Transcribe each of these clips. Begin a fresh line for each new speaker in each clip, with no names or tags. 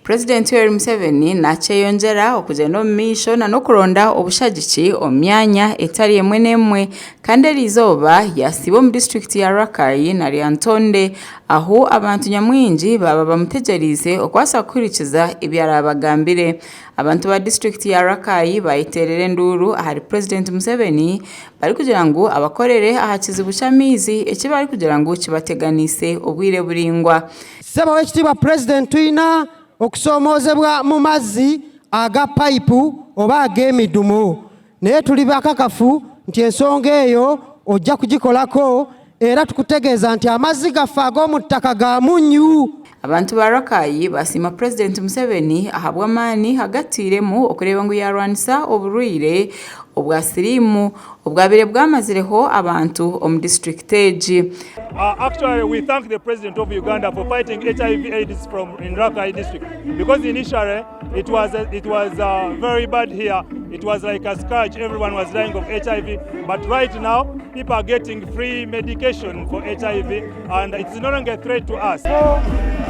Purezidenti Yoweri Museveni nakyeyongyera okugyenda omu maisho nana okuronda obushagiki omu myanya etari emwe n'emwe kandi eriizooba yasiiba omu disiturikiti ya Rakai na Lyantonde ahu abantu nyamwingi baaba bamutegyereize okubaasa kuhurikiza ebi araabagambire. Abantu ba disiturikiti ya Rakai bayeteerera enduuru ahari Purezidenti Museveni barikugira ngu abakorere aha kizibu ky'amaizi eki barikugira ngu kibateganiise obwire buraingwa.
Ssebo Owekitiibwa Pulezidenti twina okusoomoozebwa mu mazzi aga payipu oba ag'emidumu naye tuli bakakafu nti ensonga eyo ojja kugikolako era tukutegeeza nti amazzi gaffe ag'omu ttaka ga munnyu.
Abantu ba Rakai basiima Purezidenti Museveni ahabw'amaani agatairemu okureeba ngu yaarwanisa oburwaire obwa siriimu obwabaire bwamazireho abantu omu disiturikiti egi.
Actually we thank the president of Uganda for fighting HIV AIDS from in Rakai district because initially it was it was uh, very bad here it was like a scourge everyone was dying of HIV but right now people are getting free medication for HIV and it's no longer a threat to us.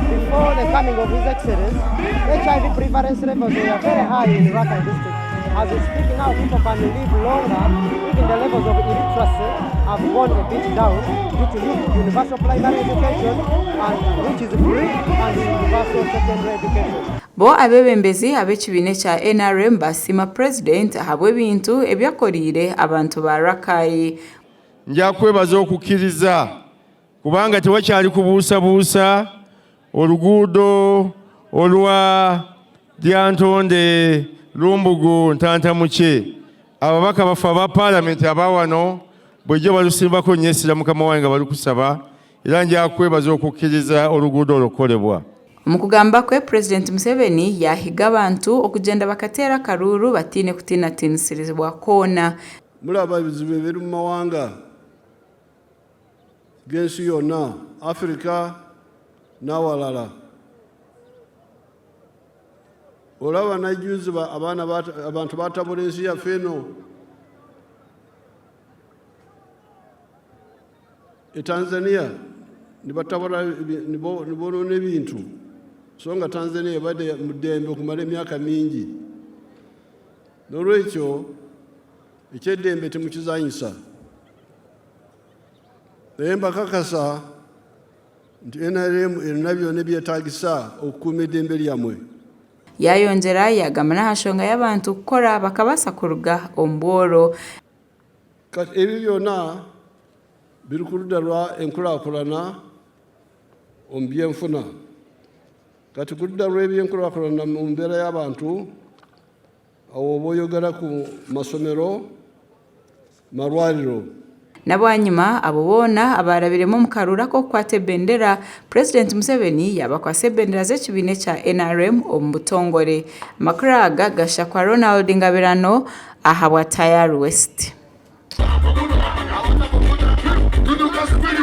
Before the coming of His Excellency, HIV prevalence levels were very high in Rakai district. As we speak now, people can live longer. Even the levels of illiteracy have gone a bit down due to universal primary education, and which is free, and universal secondary education.
Bo abeebembezi ab'ekibiina ekya NRM baasiima Purezidenti ahabw'ebintu ebi akoreire abantu ba Rakai.
Nja kukwebaza okukkiriza kubanga tewakyali kubuusabuusa oluguudo olwa Lyantonde Lumbugu Ntantamukye ababaka baffe aba paalamenti aba wano bulijjo balusimbako nnyo essira mukama wange nga balukusaba era nja kukwebaza okukkiriza oluguudo olwo okukolebwa.
Omu kugamba kwe, Purezidenti Museveni yaahiga abantu okugyenda bakateera akaruuru bataine kutiinatiinisirizibwa kwona.
Mulaba ebizibu ebiri mu mawanga g'ensi yonna, Africa n'awalala. Olaba najuzi abaana abantu batabula ensi yaffe eno e Tanzania nibatabula nibonoona ebintu so nga Tanzania ebadde mu ddembe okumala emyaka mingi. N'olwekyo eky'eddembe temukizanyisa. Naye mbakakasa nti nrm erina byona ebyetagisa okukuuma eddembe lyamwe.
Yaayongyera yaagamba n'aha nshonga y'abantu kukora bakabaasa kuruga omu bworo.
Kati ebi byona biri ku ludda lwa enkurakurana omu by'enfuna. Kati ku ludda lw'ebyenkurakurana mu mbeera y'abantu, Awo oba oyogera ku masomero, marwariro.
Na bwanyima, abo boona abaarabiremu omu karuuru ak'okukwata ebendera, Purezidenti Museveni yaabakwatsa ebendera z'ekibiina ekya NRM omu butongore. Amakuru aga gashakwa Ronald Ngabirano ahabwa Tayari West.